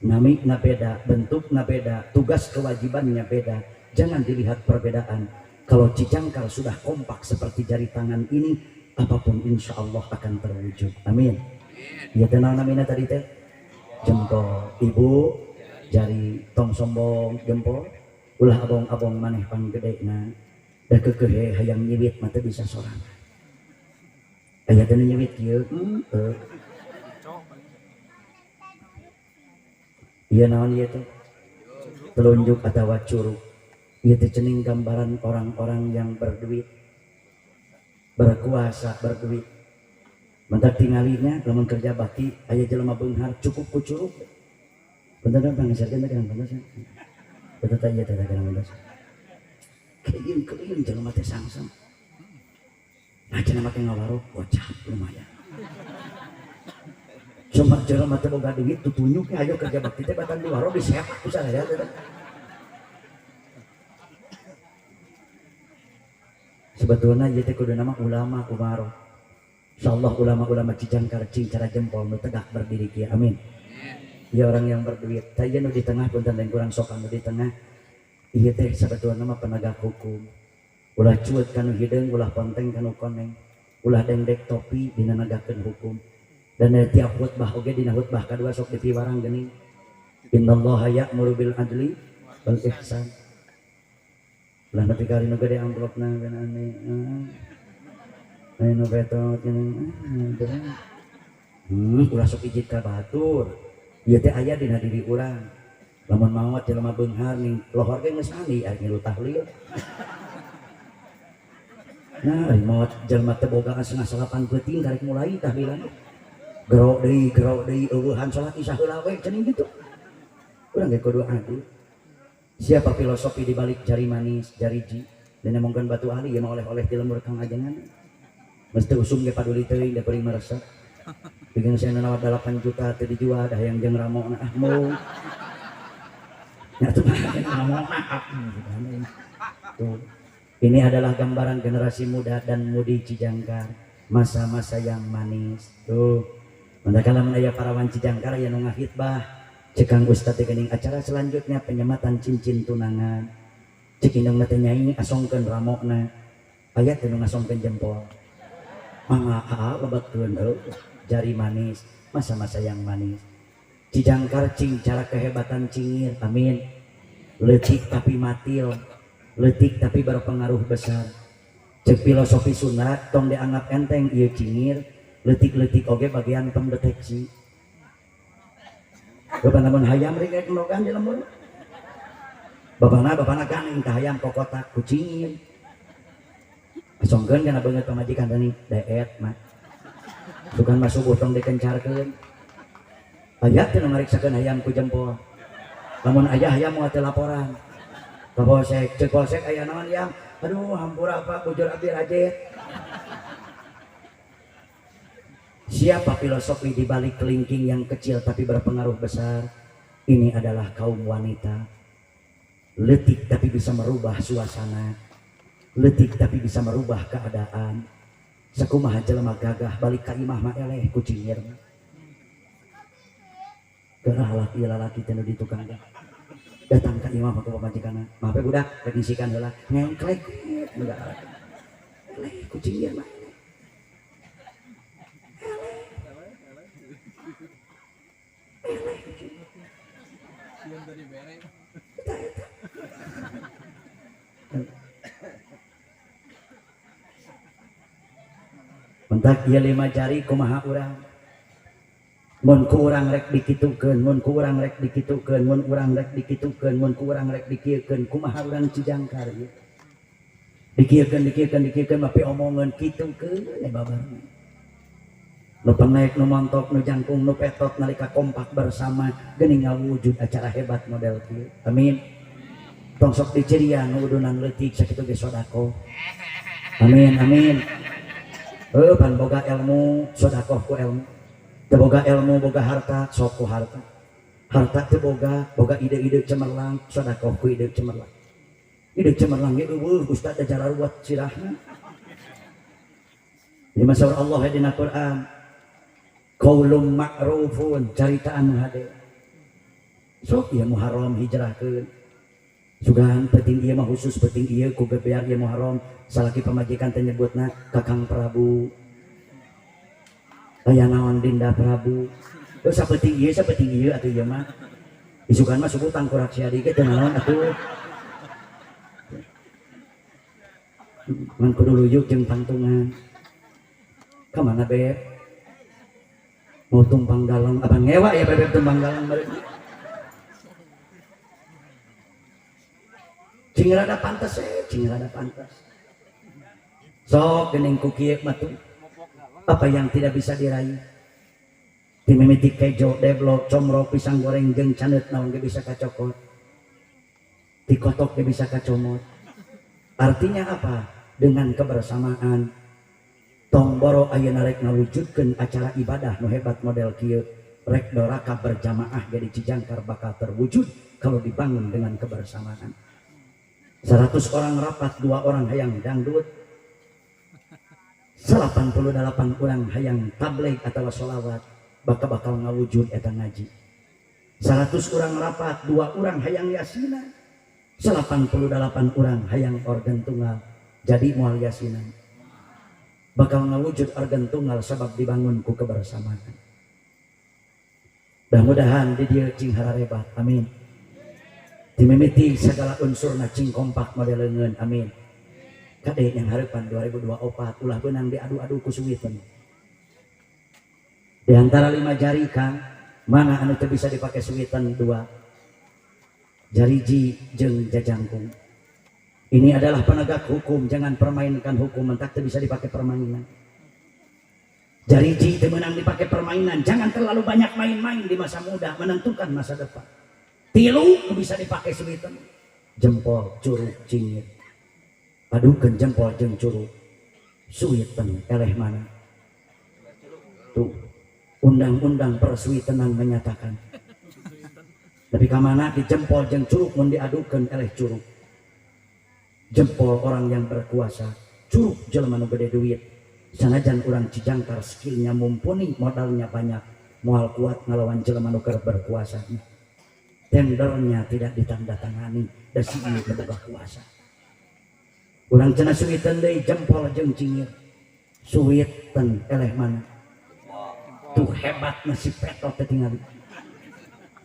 Nami na beda, bentuk na beda, tugas kewajibannya beda, jangan dilihat perbedaan. Kalau Cijangkar sudah kompak seperti jari tangan ini, apapun insya Allah akan terwujud. Amin. Ya tenang namina tadi teh. Jempol ibu, Jari tong sombong jempol ulah abong-abong maneh panggedena da keukeuhe hayang nyiwit mah teu bisa sorangan. Aya teh nyiwit kieu henteu. Ieu naon ieu teh? Telunjuk atawa curug. Ieu teh cening gambaran orang-orang yang berduit, berkuasa, berduit. Mantak tingalinya lamun kerja bakti aya jelema beunghar cukup ku curug. Punten pangeserkeun teh kana pantes. Betul teh ieu teh kana pantes. Keuyeung-keuyeung jelema teh sangsang. Nah cenah make ngawarok gocap lumayan. Cuma jelema teh boga duit tutunyuk ayo kerja bakti teh batan diwaro disepak ku saraya teh. Sebetulna ieu teh kuduna mah ulama umaro. Insyaallah ulama-ulama Cijangkar cing cara jempol nu tegak berdiri kieu. Amin. Ieu orang yang berduit. Tah ieu nu di tengah punten lain kurang sokan nu di tengah. Ieu teh sabetulna mah penegak hukum. Ulah cuet kanu hideung, ulah ponteng kanu koneng. Ulah dengdek topi dina negakeun hukum. Dan tiap khutbah oge dina khutbah kadua sok dipiwarang geuning. Innallaha ya'muru bil adli wal ihsan. Ulah nepi ka nu gede amplopna ben aneh. Aya nu betot geuning. Ulah sok ijid ka batur. Ieu teh aya dina diri urang. Lamun maot jelema beunghar ning lohor ge geus andi ari ngilu tahlil. Nah, ari maot jelema teh boga 7:30 peuting karek mulai tahlilan. Gerok deui eueuhan salat isya heula we cenah kitu. Urang ge kudu adil. Siapa filosofi di balik jari manis, jariji, dan nemongkeun batu ali ieu mah oleh-oleh ti lembur Kang Ajengan. Mesti usum ge paduli teuing da kuring meresep. Bikin saya nawar 8 juta teu dijual dah yang jeung ramona ah mau. Nya tuh ramona. Tuh. Ini adalah gambaran generasi muda dan mudi Cijangkar, masa-masa yang manis. Tuh. Manakala mun aya parawan Cijangkar aya nu ngahitbah, cek Kang Ustad teh geuning acara selanjutnya penyematan cincin tunangan. Cek indung teh nyai asongkeun ramona. Aya teh nu ngasongkeun jempol. Mangga lebetkeun jari manis, masa-masa yang manis. Cijangkar cing cara kehebatan cingir, amin. Leutik tapi matil, leutik tapi berpengaruh besar. Cek filosofi Sunda tong dianggap enteng ieu cingir, leutik-leutik oge bagian pendeteksi. Bapak namun hayam rek nogan di lembur. Bapana gandeng ka hayam kokotak ku cingir. Asongkeun kana beungeut pamajikan tani deet mah. Bukan mah subuh tong dikencarkeun. Aya teh nu ngariksakeun hayam ku jempol. Lamun aya hayam moal teu laporan. Ka polsek, ceuk polsek aya naon yang? Aduh hampura Pak, bujur abdi rajet. Siapa filosofi di balik kelingking yang kecil tapi berpengaruh besar? Ini adalah kaum wanita. Letik tapi bisa merubah suasana. Letik tapi bisa merubah keadaan. Sakumaha jelema gagah balik ka imah mah eleh ku cingir. Gerah laki lalaki teh nu di tukang datang ka imah ku pamajikanna. Maaf ya budak, rek ngisikan heula. Ngengklek budak. Eleh ku cingir mah. Eleh. Sieun tadi bere. Mentak ieu 5 jari kumaha urang. Mun ku urang rek dikitukeun, mun ku urang rek dikitukeun, mun urang rek dikitukeun, mun ku urang rek dikieukeun, kumaha urang Cijangkar ieu. Dikieukeun, dikieukeun, dikieukeun mah piomongeun kitukeun we babarna. Nu penek, nu montok, nu jangkung, nu petot nalika kompak bersama geuning ngawujud acara hebat model kieu. Amin. Tong sok dicirian nu udunan leutik sakitu ge sedekah. Amin, amin. Pan boga ilmu, sedekah ku ilmu. Teu boga ilmu, boga harta, sok ku harta. Harta teu boga, boga ide-ide cemerlang, sedekah ku ide cemerlang. Ide cemerlang ge eueuh ustaz da jararuat sirahna. Di masaur Allah dina Quran, qaulum ma'rufun, caritaan nu hade. Sok ieu Muharram hijrahkeun. Sugan penting ieu mah khusus penting ieu ku gebear ieu Muharram salaki pamajikan teh nyebutna Kakang Prabu. Aya naon Dinda Prabu. Heuh sapenting ieu atuh ieu mah. Isukan mah subuh tangkurak sia ge teu naon atuh. Ngan kudu luyuk jeung tangtungan. Ka mana Beb? Mau tumpang galang apa ngewa ya Beb tumpang galang balik. Cing rada pantes cing rada pantes. Sok geuning ku kieu mah tuh. Apa yang tidak bisa diraih? Timimiti kejo, deblok, comro, pisang goreng jeung caneut naon ge bisa kacokot. Dikotok ge bisa kacomot. Artinya apa? Dengan kebersamaan tong boro ayeuna rek ngawujudkeun acara ibadah nu hebat model kieu, rek doraka berjamaah jadi Cijangkar bakal terwujud kalau dibangun dengan kebersamaan. 100 orang rapat, 2 orang hayang dangdut, 88 orang hayang tabligh atau sholawat, bakal ngawujud eta ngaji. 100 orang rapat, 2 orang hayang yasinan, 88 orang hayang organ tunggal, jadi moal yasinan. Bakal ngawujud organ tunggal sebab dibangun ku kebersamaan. Mudah-mudahan di dieu cing hararebat, amin. Dimimiti segala unsurna cing kompak model leungeun, amin. Kade yang harapan 2024 ulah beunang diadu-adu ku suwiten. Di antara 5 jari Kang, mana anu teu bisa dipake suwitan 2? Jariji jeung jajangkung. Ini adalah penegak hukum, jangan permainkan hukum, mentak teu bisa dipakai permainan. Jariji teu meunang dipakai permainan, jangan terlalu banyak main-main di masa muda, menentukan masa depan. Tilu bisa dipakai suwitan, jempol, curug, cingir. Adukeun jempol jeung curug, suwiten eleh mana? Tuh, undang-undang persuwitenan menyatakan. Tapi kamana di jempol jeung curug mun diadukeun eleh curug. Jempol orang yang berkuasa, curug jelema nu gede duit. Sanajan urang Cijangkar skillnya mumpuni, modalnya banyak, moal kuat ngalawan jelema nu keur berkuasa. Tendernya tidak ditandatangani, da si ieu nu boga kuasa. Urang cenah suwiten deui jempol jeung cingir. Suwiten eleh mana? Tuh hebat si petot teh tingali.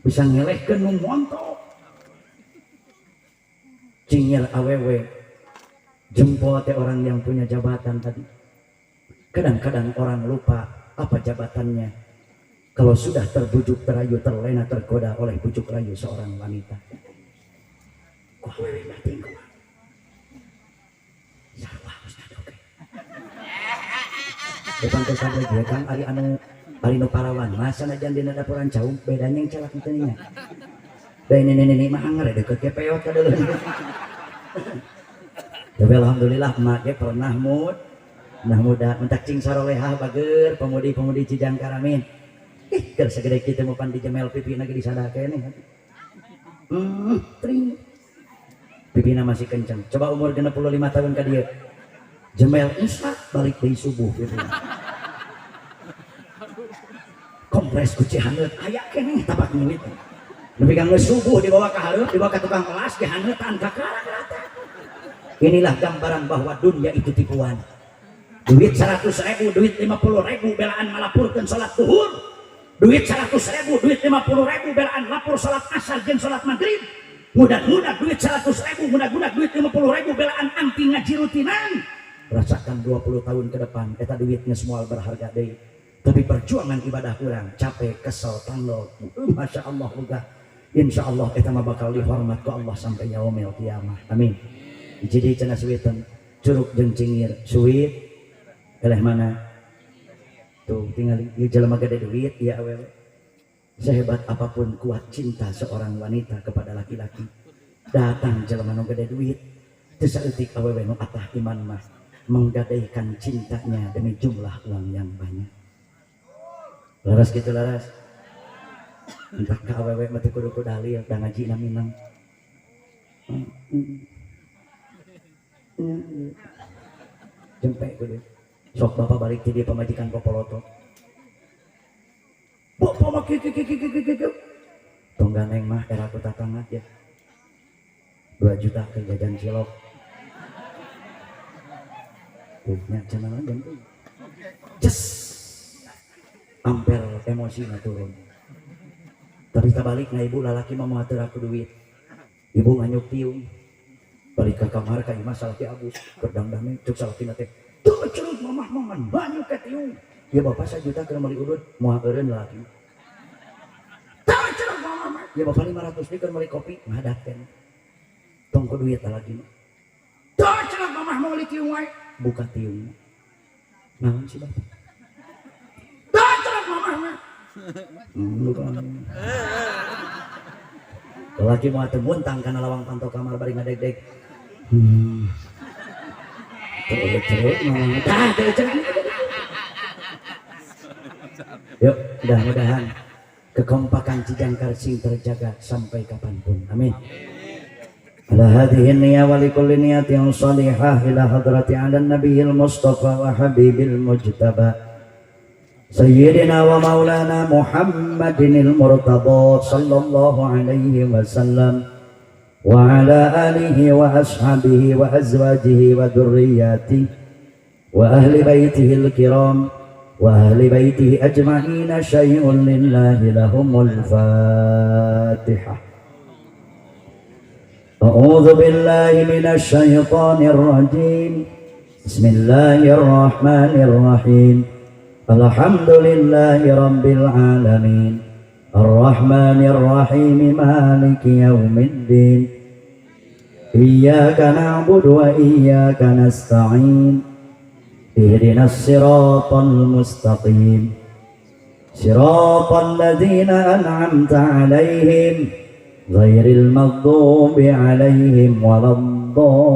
Bisa ngelehkeun nu montok. Cingir awewe, jempol teh orang yang punya jabatan tadi. Kadang-kadang orang lupa apa jabatannya. Kalau sudah terbujuk, terayu, terlena, tergoda oleh bujuk rayu seorang wanita. Ku awewe batin ku. Sarua Ustaz oke. Depan ke kabeh ge Kang ari anu ari nu parawan mah sanajan dina dapuran caung bedanya yang celak teh nya. Da nenek-nenek mah anger deket ge peot kadeuleuh. Tapi alhamdulillah emak ge pernah mud. Nah muda mentak cing sarolehah bager pemudi-pemudi Cijangkar amin. Ih keur sagede kitu mah pan dijemel pipina ge disadakeun. Tring. Pipina masih kencang. Coba umur 65 tahun ka dieu. Jemel isya balik deui subuh gitu. Kompres ku cihaneut aya keneh tapak mimit. Nepi ka geus subuh dibawa ka hareup, dibawa ka tukang kelas dihaneutan ka rata. Inilah gambaran bahwa dunia itu tipuan. Duit 100.000, duit 50.000 belaan malapurkeun salat zuhur. Duit 100.000, duit 50.000 belaan lapor salat asar jeung salat maghrib. Mudah-mudah duit 100.000, mudah-mudah duit 50.000 belaan anti ngaji rutinan. Rasakan 20 tahun ke depan eta duitnya semua berharga deui. Tapi perjuangan ibadah kurang, capek, kesel, tanggal. Masya Allah uga. Insya Allah eta mah bakal dihormat ku Allah sampai yaumil kiamah. Amin. Jadi cenah suwitan curug jeung cingir, suwit eleh mana? Tuh tinggal ieu jelema gede duit ieu awewe. Sehebat apapun kuat cinta seorang wanita kepada laki-laki, datang jelema nu gede duit, teu saeutik awewe nu atah iman mah menggadaikan cintanya demi jumlah uang yang banyak. Laras gitu laras. Entah ka awewe mah teu kudu ku dalil da ngaji na minang. Jempe kudu. Sok bapak balik ti dieu pamajikan popoloto. Bapak mah kieu kieu kieu kieu kieu. Tong ganeng mah era ku tatangga ya. 2 juta ke jajan cilok. Tuh nya cenah jam tuh. Ces. Amper emosi na turun. Tapi kabalik na ibu lalaki mah moal teu ku duit. Ibu nganyuk tiung. Balik ke kamar ka imah salaki abus keur dangdang cuk salakina teh. Teu cerut mamah mah ngan banyak ka tiung. Ya bapak sajuta keur meuli udud moal eureun lalaki. Teu cerut mamah mah. Ya bapak 500 deui keur meuli kopi ngadapkeun. Tong ku duit lalaki mah. Teu cerut mamah mah meuli tiung wae. Buka tiung. Naon si bapak? Teu cerut mamah mah. Laki mau teu muntang kana lawang panto kamar bari ngadeg-deg. Terus mah. Tah terus. Yuk, mudah-mudahan kekompakan Cijangkar sing terjaga sampai kapanpun. Amin. Ala hadhihi niyya wa likulli niyatin shalihah ila hadrati ala nabiyil mustafa wa habibil mujtaba. Sayyidina wa maulana Muhammadinil murtada sallallahu alaihi wasallam wa ala alihi wa ashabihi wa azwajihi wa dhurriyyatihi wa ahli baitihil kiram wa ahli baitihi ajma'ina syai'un lillahi lahumul fatihah. A'udzu billahi minasy syaithanir rajim. Bismillahirrahmanirrahim. Alhamdulillahi rabbil alamin. Arrahmanir rahim maliki yaumiddin. Iyyaka na'budu wa iyyaka nasta'in. Ihdinas siratal mustaqim. Siratal ladzina an'amta 'alaihim ghairil maghdubi 'alaihim waladdallin.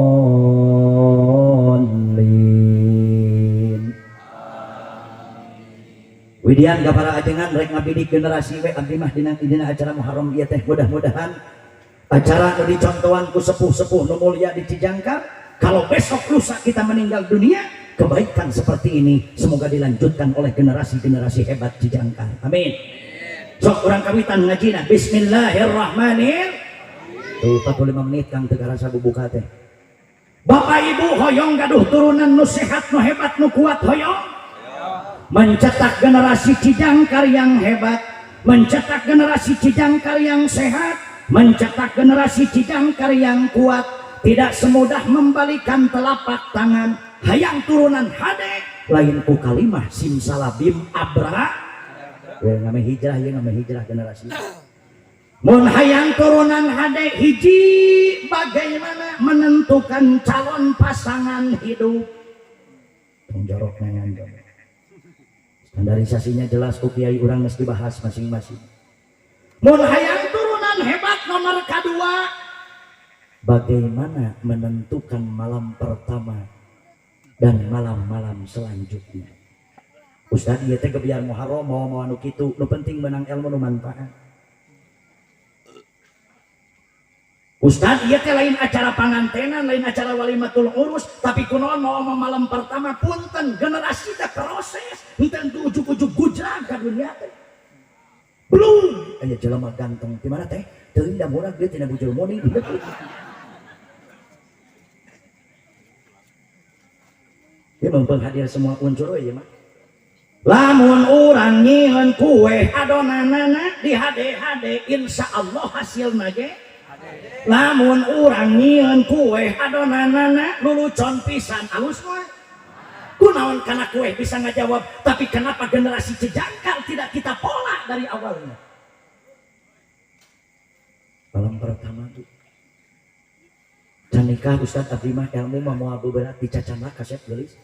Widian ka para ajengan rek ngabidik generasi we abdi mah dina acara Muharram ieu teh mudah-mudahan acara nu dicontohan ku sepuh-sepuh nu mulia di Cijangkar, kalau besok lusa kita meninggal dunia, kebaikan seperti ini semoga dilanjutkan oleh generasi-generasi hebat Cijangkar. Amin. Sok urang kawitan ngajina bismillahirrahmanirrahim. Tuh 45 menit kang teu karasa bubuka teh. Bapak Ibu hoyong gaduh turunan nu sehat nu hebat nu kuat hoyong mencetak generasi Cijangkar yang hebat, mencetak generasi Cijangkar yang sehat, mencetak generasi Cijangkar yang kuat. Tidak semudah membalikan telapak tangan. Hayang turunan hade lain ku kalimah simsalabim abra. Ya ngame hijrah, ya ngame hijrah generasi. Mun hayang turunan hade hiji, bagaimana menentukan calon pasangan hidup? Tong jorok nganjong. Standarisasinya jelas ku kiai urang mesti bahas masing-masing. Mun hayang turunan hebat nomor kedua, bagaimana menentukan malam pertama dan malam-malam selanjutnya. Ustaz ieu teh gebiar Muharram mau anu kitu, nu penting menang ilmu nu manfaat. Ustaz ieu teh lain acara pangantenan, lain acara walimatul urus, tapi kunaon mau malam pertama punten generasi teh proses, henteu ujug-ujug gujrag ka dunia teh. Belum aya jelema ganteng di mana teh? Teuing da murah dia tina bujur moni. Dia mempenghadir semua unsur we ieu mah. Lamun urang nyieun kue adonanana di hade-hade insyaallah hasilna ge. Lamun urang nyieun kue adonanana lulucon pisan alus mah. Kunaon kana kue bisa ngajawab, tapi kenapa generasi Cijangkar tidak kita pola dari awalnya? Malam pertama tuh can nikah Ustaz abdi mah ilmu mah moal beberat dicacandak kasep geulis.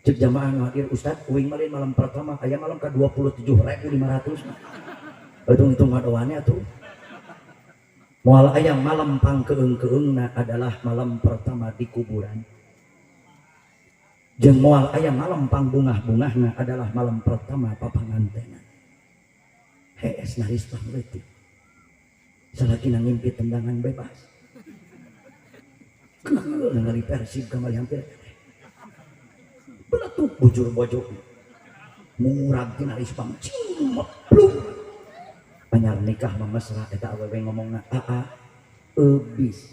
Cek jamaah nu hadir Ustaz uing malin malam pertama aya malam ka 27.500 mah. Hitung-hitung ngadoannya atuh. Moal aya malam pangkeung-keungna adalah malam pertama di kuburan. Jeung moal aya malam pangbungah-bungahna adalah malam pertama papangantenan. Hees naris pangleutik. Salakina ngimpi tendangan bebas. Keul ningali Persib kamari hampir. Beletuk bujur bojok. Murag tina rispang cimeplung. Anyar nikah mah mesra eta awewe ngomongna aa eubis.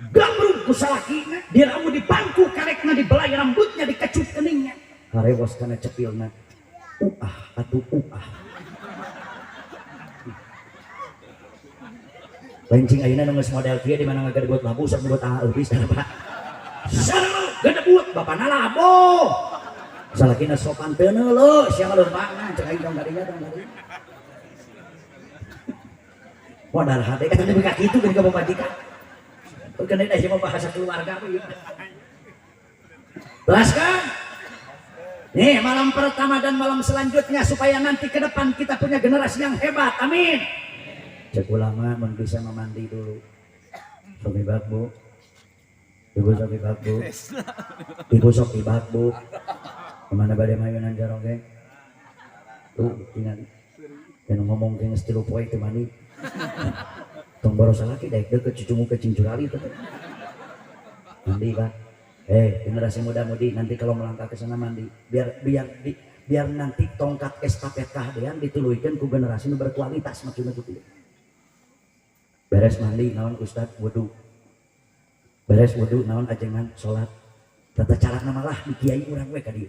Gambrug ku salakina dirawu di pangku karekna dibelai rambutnya dikecup keningnya. Harewos kana cepilna. Uah atuh uah. Lain cing ayeuna nu geus model kieu di mana ngagedebut labu sok nyebut ah eubis kana Pak. Sareng gedebut bapana labu. Salakina sopan teu neuleuh sia leumpangna cek aing tong kadinya tong kadinya. Modal hade eta teh ka kitu geuning ka pamajikan. Keun da mah bahasa keluarga mah ieu. Jelaskan. Nih malam pertama dan malam selanjutnya supaya nanti ke depan kita punya generasi yang hebat. Amin. Cek ulama mun bisa memandi dulu. Sok ibak bu. Ibu sok ibak bu. Ibu sok ibak bu. Kemana bade mayunan jaroge? Tuh tinggal. Dan ngomong ke geus 3 poe teu mandi. Tong boros salaki daek deukeut cucumu ke Cincurali teh. Mandi Pak. Generasi muda-mudi nanti kalau melangkah ke sana mandi biar biar di, biar nanti tongkat estafet kahadean dituluykeun ku generasi nu berkualitas maksudna kitu. Beres mandi naon Ustad wudu. Beres wudu naon ajengan salat. Tata carana malah di kiai urang we ka dieu.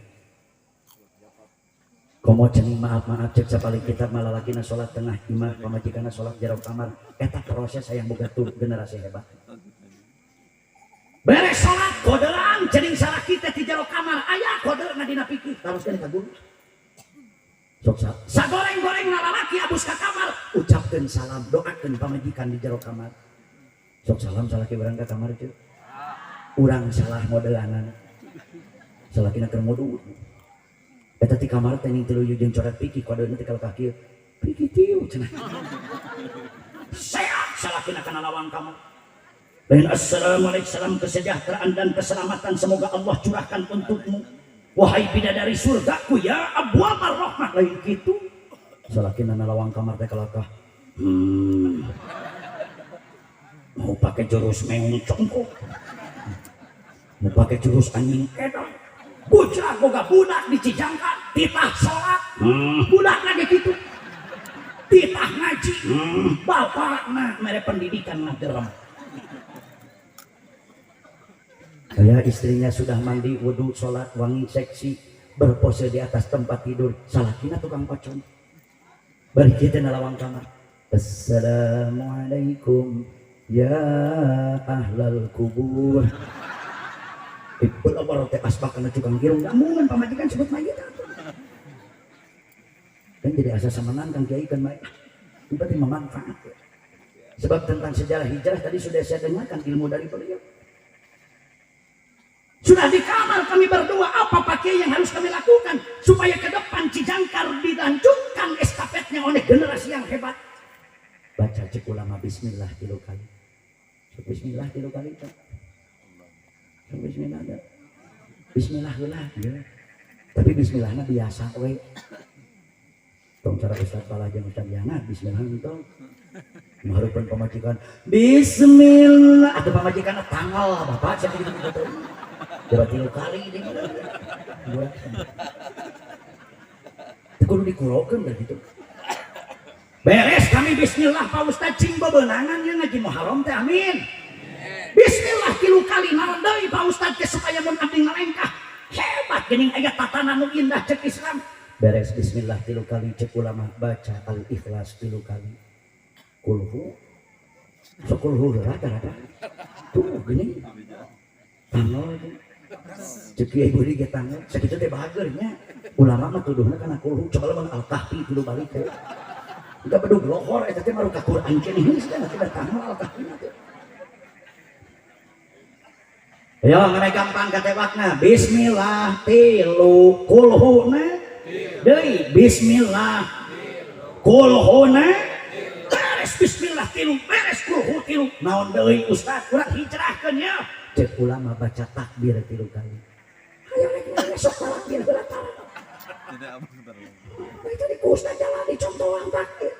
Komo cening maaf maaf cek sapali kitab malah lalakina salat tengah imah pamajikanna salat jero kamar eta proses hayang boga tur generasi hebat. Beres salat kodean cening salaki teh di jero kamar aya kodeuna dina pikir taroskeun ka guru. Sok sagoreng-goreng lalaki abus ka kamar ucapkeun salam doakeun pamajikan di jero kamar. Sok salam salaki urang ka kamar teu. Urang salah modelanana. Salakina keur ngudu. Eta ti kamar teh ning tilu jeung coret pikir kodeuna teh kalakah kieu. Pikir tiu cenah. Sehat salakina kana lawang kamar. Dan assalamualaikum salam kesejahteraan dan keselamatan semoga Allah curahkan untukmu. Wahai bidadari surgaku ya abwab ar-rahmah lain kitu. Salakina na lawang kamar teh kalakah. Mau pakai jurus meong congkok. Mau pakai jurus anjing edan. Bocah boga budak di Cijangkar, titah sholat. Budak lagi gitu. Titah ngaji. Bapakna mere pendidikan ngagerem. Saya istrinya sudah mandi, wudhu, sholat, wangi, seksi, berpose di atas tempat tidur. Salakina tukang pocong. Bari kita nalawang kamar. Assalamualaikum ya ahlal kubur. Ibu baru teh asbak kana tukang kirung gamungan pamajikan sebut mayit atuh. Kan jadi asa samenan Kang Kiai kan mayit. Itu berarti memanfaat. Sebab tentang sejarah hijrah tadi sudah saya dengarkan ilmu dari beliau. Sudah di kamar kami berdua, apa Pak Kiai yang harus kami lakukan supaya ke depan Cijangkar dilanjutkan estafetnya oleh generasi yang hebat. Baca cek ulama bismillah 3 kali. Bismillah 3 kali Pak. Bismillah ada. Bismillah lah ya. Tapi bismillahnya biasa we. Tong cara Ustaz Falah jeung Ustaz Yana bismillah entong. Mengharapkan pamajikan bismillah atau pamajikan tanggal bapak saya begitu begitu. Coba 3 kali ini. Itu kudu dikurokeun dah gitu. Beres kami bismillah Pak Ustaz cing bebenangan ya ngaji Muharram teh amin. Bismillah 3 kali naon deui Pak Ustaz ke supaya mun abdi ngalengkah hebat geuning aya tatanan nu indah cek Islam. Beres bismillah 3 kali cek ulama baca al-ikhlas 3 kali. Kulhu. Sok kulhu heula rata. Tuh geuning. Tanggal tuh. Cek Kiai Budi ge tanggal sakitu teh bahageurnya nya. Ulama mah tuduhna kana kulhu coba lamun al-kahfi kudu balik teh. Enggak bedug lohor eta teh maru ka Quran keneh geus teh tanggal al-kahfi teh. Ayo ngerai gampang katewakna. Bismillah tilu kulhuna deui bismillah kulhuna beres bismillah tilu beres kulhu tilu naon deui Ustaz urang hijrahkeun ya. Cek ulama baca takbir 3 kali. Ayo rek sok takbir heula tah. Itu di Ustaz jalan dicontohan takbir.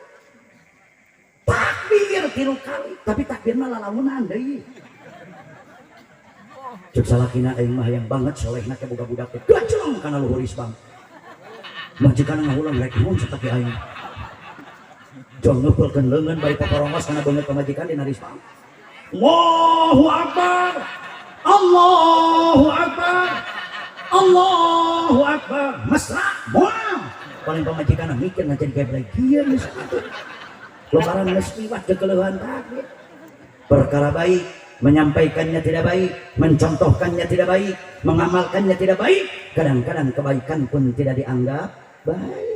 Takbir 3 kali tapi takbir mah lalaunan deui. Cek salakina aing mah hayang banget solehna ke boga budak teh gajlong kana luhur isbang. Majikan ngahulang rek naon sataki aing. Jol ngeupelkeun leungeun bari paparongos kana beungeut pamajikan dina risbang. Allahu Akbar. Allahu Akbar. Allahu Akbar. Mesra moal. Paling pamajikan mikir ngajen geblek kieu geus atuh. Lebaran geus liwat kekeleuhan takbir. Perkara baik, menyampaikannya tidak baik, mencontohkannya tidak baik, mengamalkannya tidak baik. Kadang-kadang kebaikan pun tidak dianggap baik.